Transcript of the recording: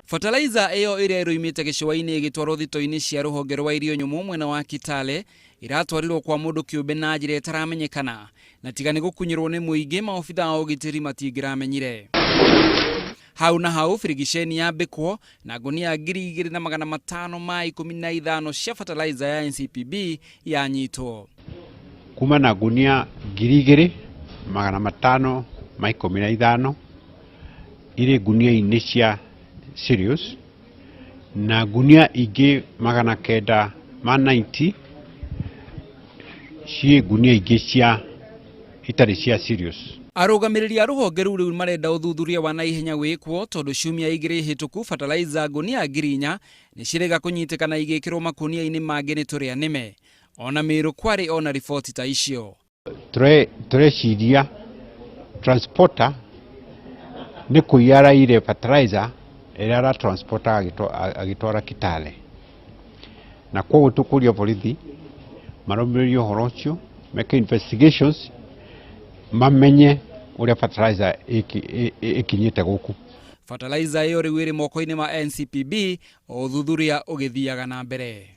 Fertilizer ĩyo ĩrĩa ĩroimĩte gĩcũa-inĩ ĩgĩtwarwo thito-inĩ cia rũhonge rwa irio nyũmũ mwena wa Kitale ĩratwarirwo kwa mũndũ kĩũmbe na njĩra ĩtaramenyekana na tiga nĩ gũkunyĩrwo nĩ mũingĩ maobitha a ũgitĩri matingĩramenyire. Hau na hau birigiceni yambĩkwo na ngunia 2515 cia fertilizer ya NCPB yanyitwo. Kuma na ngunia 2515 irĩ ngunia-inĩ cia cereals na ngunia ingĩ 990 ciĩ ngunia ingĩ cia itarĩ cia cereals. Arũgamĩrĩri a rũhonge rũu rĩu marenda ũthuthuria wa naihenya wĩkwo tondũ ciumia 2 hĩtũku fertilizer ngunia 4000 nĩ cirĩga kũnyitĩkana igĩkĩrwo makunia-inĩ mangĩ nĩ tũrĩa nĩme. Ona Meru kwarĩ ona riboti ta icio. Tũreciria transporter nĩ kũiya araiyire fertilizer ĩrĩa aratransporta agĩtwara Kitale, na koguo tũkũria borithi marũmĩrĩrie ũhoro ũcio, meke investigations, mamenye ũrĩa fertilizer ĩkinyĩte gũkũ. Fertilizer ĩyo rĩu ĩrĩ moko-inĩ ma NCPB o ũthuthuria ũgĩthiaga na mbere.